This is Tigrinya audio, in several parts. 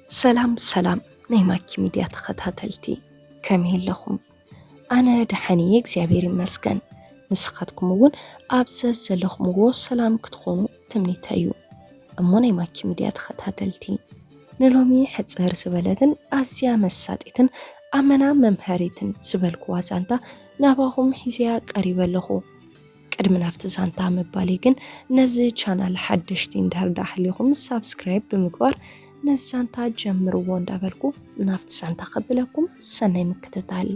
ሰላም ሰላም ናይ ማኪ ሚድያ ተኸታተልቲ፣ ከመይ ኣለኹም? ኣነ ደሓን እየ እግዚኣብሔር ይመስገን። ንስኻትኩም እውን ኣብ ዘዘለኹምዎ ሰላም ክትኾኑ ትምኒተይ እዩ። እሞ ናይ ማኪ ሚድያ ተኸታተልቲ፣ ንሎሚ ሕፅር ዝበለትን ኣዝያ መሳጢትን ኣመና መምሃሪትን ዝበልኩዋ ዛንታ ናባኹም ሒዘያ ቀሪበ ኣለኹ። ቅድሚ ናብቲ ዛንታ ምባለይ ግን ነዚ ቻናል ሓደሽቲ እንድሕር ደኣ ሃሊኹም ሳብስክራይብ ብምግባር ነዚ ዛንታ ጀምርዎ እንዳበልኩ ናብቲ ዛንታ ከብለኩም ሰናይ ምክትታል።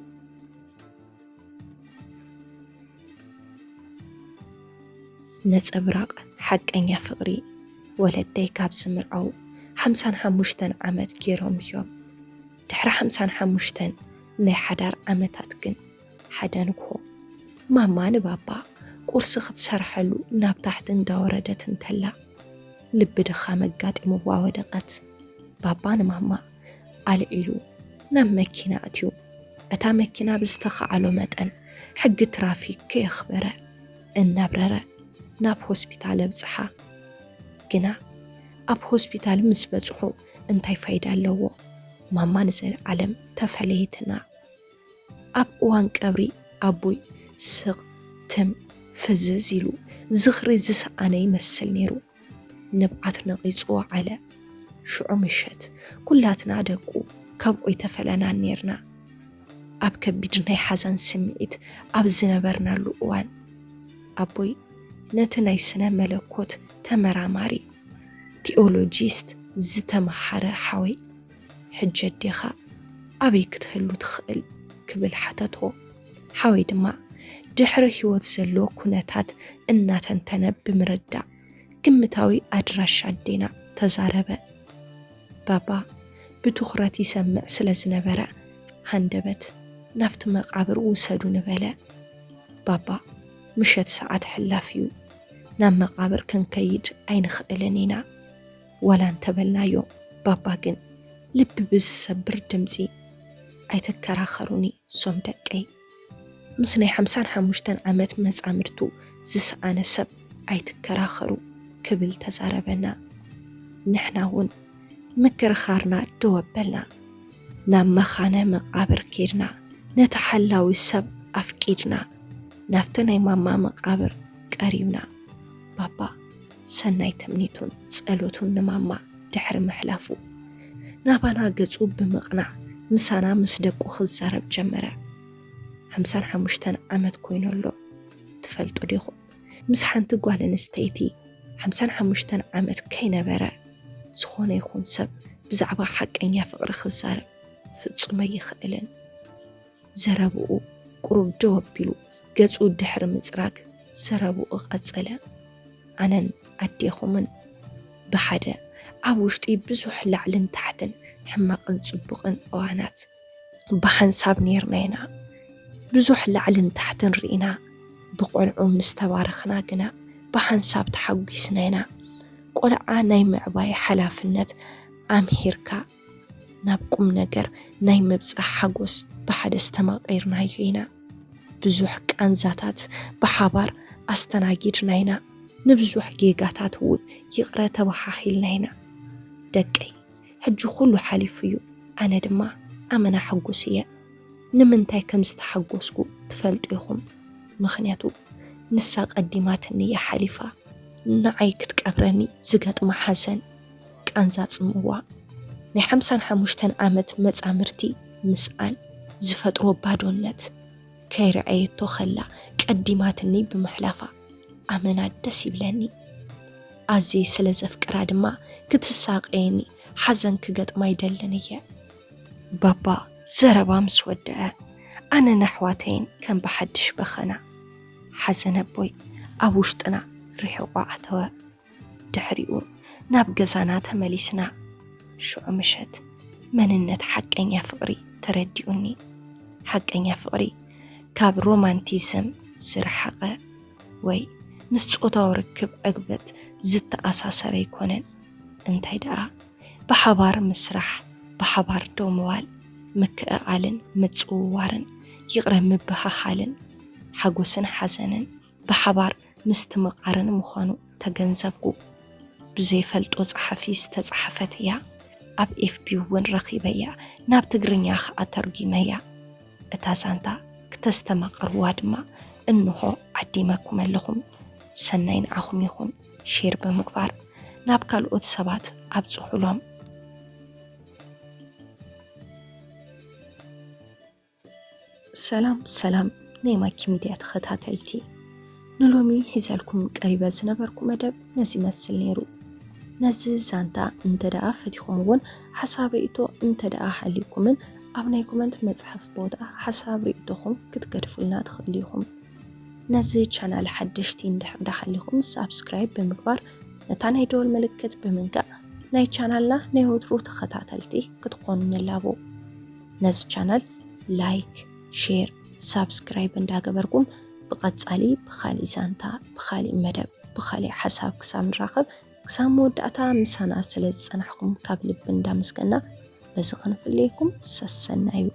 ነጸብራቕ ሓቀኛ ፍቕሪ። ወለደይ ካብ ዝምርዓው ሓምሳን ሓሙሽተን ዓመት ገይሮም እዮም። ድሕሪ ሓምሳን ሓሙሽተን ናይ ሓዳር ዓመታት ግን ሓደ ንግሆ ማማ ንባባ ቁርሲ ክትሰርሐሉ ናብ ታሕቲ እንዳወረደት እንተላ ልቢ ድኻም ኣጋጢምዋ ወደቐት። ባባ ንማማ ኣልዒሉ ናብ መኪና ኣትዩ። እታ መኪና ብዝተኻዕሎ መጠን ሕጊ ትራፊክ ከየኽበረ እናብረረ ናብ ሆስፒታል ኣብጽሓ። ግና ኣብ ሆስፒታል ምስ በጽሑ እንታይ ፋይዳ ኣለዎ? ማማ ንዘለዓለም ተፈለየትና። ኣብ እዋን ቀብሪ ኣቦይ ስቕ ትም ፍዝዝ ኢሉ ዝኽሪ ዝሰኣነ ይመስል ነይሩ። ንብዓት ነቒጹ ወዓለ። ሽዑ ምሸት ኩላትና ደቁ ካብኡ ኣይተፈለናን ነይርና። ኣብ ከቢድ ናይ ሓዘን ስምዒት ኣብ ዝነበርናሉ እዋን ኣቦይ ነቲ ናይ ስነ መለኮት ተመራማሪ ቲኦሎጂስት ዝተመሃረ ሓወይ ሕጂ ኣዴኻ ኣበይ ክትህሉ ትኽእል? ክብል ሓተቶ። ሓወይ ድማ ድሕሪ ህይወት ዘሎ ኩነታት እናተንተነ ብምርዳእ ግምታዊ ኣድራሻ ኣዴና ተዛረበ። ባባ ብትኹረት ይሰምዕ ስለ ዝነበረ ሃንደበት ናብቲ መቓብር ውሰዱኒ በለ። ባባ ምሸት ሰዓት ሕላፍ እዩ። ናብ መቓብር ክንከይድ ኣይንኽእልን ኢና ዋላ እንተበልናዮ፣ ባባ ግን ልቢ ብዝሰብር ድምጺ ኣይትከራኸሩኒ ሶም ደቀይ፣ ምስ ናይ ሓምሳን ሓሙሽተን ዓመት መጻምድቱ ዝሰኣነ ሰብ ኣይትከራኸሩ ክብል ተዛረበና። ንሕና እውን ምክርኻርና ደው ኣበልና። ናብ መኻነ መቓብር ኬድና ነቲ ሓላዊ ሰብ ኣፍቂድና ናብቲ ናይ ማማ መቓብር ቀሪብና። ባባ ሰናይ ተምኒቱን ጸሎቱን ንማማ ድሕሪ ምሕላፉ ናባና ገጹ ብምቕናዕ ምሳና ምስ ደቁ ክዛረብ ጀመረ። ሓምሳን ሓሙሽተን ዓመት ኮይኑ ኣሎ። ትፈልጡ ዲኹም? ምስ ሓንቲ ጓል ኣንስተይቲ ሓምሳን ሓሙሽተን ዓመት ከይነበረ ዝኾነ ይኹን ሰብ ብዛዕባ ሓቀኛ ፍቕሪ ክዛረብ ፍጹም ኣይኽእልን። ዘረብኡ ቁሩብ ደው ኣቢሉ ገጹ ድሕሪ ምጽራግ ዘረብኡ ቀጸለ። ኣነን ኣዴኹምን ብሓደ ኣብ ውሽጢ ብዙሕ ላዕልን ታሕትን ሕማቕን ጽቡቕን እዋናት ብሓንሳብ ኔርና ኢና። ብዙሕ ላዕልን ታሕትን ርኢና ብቖልዑ ምስ ተባረኽና ግና ብሓንሳብ ተሓጒስና ኢና። ቆልዓ ናይ ምዕባይ ሓላፍነት ኣምሂርካ ናብ ቁም ነገር ናይ ምብጻሕ ሓጎስ ብሓደ ዝተማቒርናዮ ኢና። ብዙሕ ቃንዛታት ብሓባር ኣስተናጊድና ኢና። ንብዙሕ ጌጋታት እውን ይቕረ ተባሓሂልና ኢና። ደቀይ ሕጂ ኩሉ ሓሊፉ እዩ። ኣነ ድማ ኣመና ሕጉስ እየ። ንምንታይ ከም ዝተሓጎስኩ ትፈልጡ ኢኹም። ምኽንያቱ ንሳ ቀዲማትኒ እያ ሓሊፋ። ንዓይ ክትቀብረኒ ዝገጥማ ሓዘን፣ ቃንዛ ጽምዋ፣ ናይ ሓምሳን ሓሙሽተን ዓመት መጻምርቲ ምስኣን ዝፈጥሮ ባዶነት ከይረኣየቶ ከላ ቀዲማትኒ ብምሕላፋ ኣመና ደስ ይብለኒ። ኣዝየ ስለ ዘፍቅራ ድማ ክትሳቐየኒ ሓዘን ክገጥማ ኣይደልን እየ። ባባ ዘረባ ምስ ወደአ ኣነን ኣሕዋተይን ከም ብሓድሽ በኸና። ሓዘን ኣቦይ ኣብ ውሽጥና ርሒቑ ኣተወ። ድሕሪኡ ናብ ገዛና ተመሊስና። ሽዑ ምሸት መንነት ሓቀኛ ፍቕሪ ተረዲኡኒ። ሓቀኛ ፍቕሪ ካብ ሮማንቲዝም ዝረሓቐ ወይ ምስ ጾታዊ ርክብ ዕግበት ዝተኣሳሰረ ኣይኮነን። እንታይ ደኣ ብሓባር ምስራሕ፣ ብሓባር ደው ምባል፣ ምክእኣልን ምጽውዋርን፣ ይቕረ ምብህሃልን፣ ሓጎስን ሓዘንን ብሓባር ምስትምቓርን ምዃኑ ተገንዘብኩ። ብዘይፈልጦ ጸሓፊ ዝተጻሕፈት እያ። ኣብ ኤፍቢ እውን ረኺበያ፣ ናብ ትግርኛ ኸኣ ተርጒመያ። እታ ዛንታ ክተስተማቕርዋ ድማ እንሆ ዓዲመኩም ኣለኹም። ሰናይ ንዓኹም ይኹን። ሼር ብምግባር ናብ ካልኦት ሰባት ኣብጽሑሎም። ሰላም ሰላም ናይ ማኪ ሚድያ ተኸታተልቲ፣ ንሎሚ ሒዘልኩም ቀሪበ ዝነበርኩ መደብ ነዚ ይመስል ነይሩ። ነዚ ዛንታ እንተ ደኣ ፈቲኹም እውን ሓሳብ ርእይቶ እንተ ደኣ ሃልዩኩምን ኣብ ናይ ኮመንት መጽሓፍ ቦታ ሓሳብ ርእይቶኹም ክትገድፉልና ትኽእሉ ኢኹም። ነዚ ቻናል ሓደሽቲ እንድሕር ደሃሊኹም ሳብስክራይብ ብምግባር ነታ ናይ ደወል ምልክት ብምንካእ ናይ ቻናልና ናይ ወትሩ ተኸታተልቲ ክትኾኑ ንላቦ። ነዚ ቻናል ላይክ፣ ሼር፣ ሳብስክራይብ እንዳገበርኩም ብቐጻሊ ብኻሊእ ዛንታ፣ ብኻሊእ መደብ፣ ብኻሊእ ሓሳብ ክሳብ ንራኸብ ክሳብ መወዳእታ ምሳና ስለ ዝጸናሕኩም ካብ ልቢ እንዳመስገና በዚ ክንፍለየኩም ሰሰናዩ።